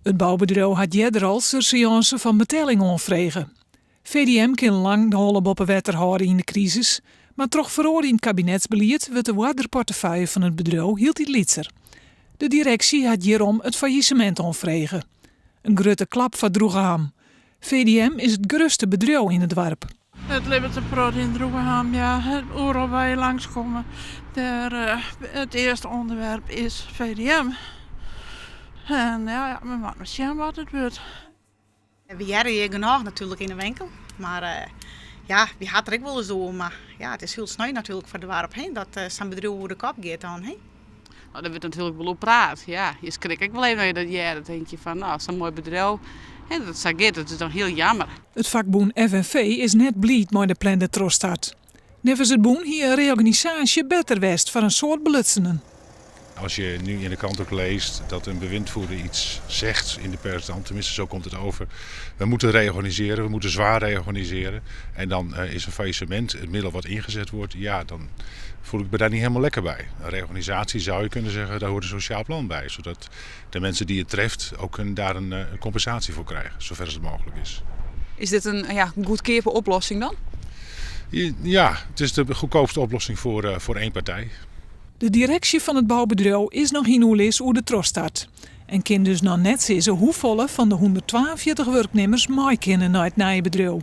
It boubedriuw hat earder al surseânse fan betelling oanfrege. VDM kin lang de holle boppe wetter hâlde yn de krisis, mar troch feroare yn it kabinetsbelied wurdt de oarderportefeuille fan it bedriuw hieltyd lytser. De direksje hat hjirom it fallisemint oanfrege. In grutte klap foar Droegeham. VDM is it grutste bedriuw yn it doarp. It libbet in protte yn Droegeham, ja. Oeral wêr't je langskomme, dêr, it earste ûnderwerp is VDM. En ja, we moatte mar sjen wat it wurdt. Wy hearre hjir genôch natuerlik yn de winkel, mar ja, wy ha it der ek wolris oer. Mar ja, it is hiel sneu natuerlik foar it doarp, hè, dat sa'n bedriuw oer de kop giet dan. Hè. No, der wurdt natuerlik wol oer praat. Ja, je skrikke ek wol even as je dat hearre. Dan tink je fan, no, sa'n moai bedriuw, hè, dat it sa giet, dat is dan hiel jammer. It fakbûn FNV is net bliid mei de plande trochstart. Neffens it bûn hie in reorganisaasje better west foar in soad belutsenen. Als je nu in de krant ook leest dat een bewindvoerder iets zegt in de pers, dan tenminste zo komt het over. We moeten reorganiseren, we moeten zwaar reorganiseren. En dan eh, is een faillissement het middel wat ingezet wordt. Ja, dan voel ik me daar niet helemaal lekker bij. Een reorganisatie zou je kunnen zeggen, daar hoort een sociaal plan bij. Zodat de mensen die het treft ook een, daar een, eh, compensatie voor krijgen, zover als het mogelijk is. Is dit een ja, goedkeape oplossing dan? Ja, het is de goedkoopste oplossing voor, uh, voor één partij. De direksje fan it boubedriuw is noch yn oerlis oer de trochstart en kin dus noch net sizze hoefolle fan de 142 wurknimmers mei kinne nei it nije bedriuw.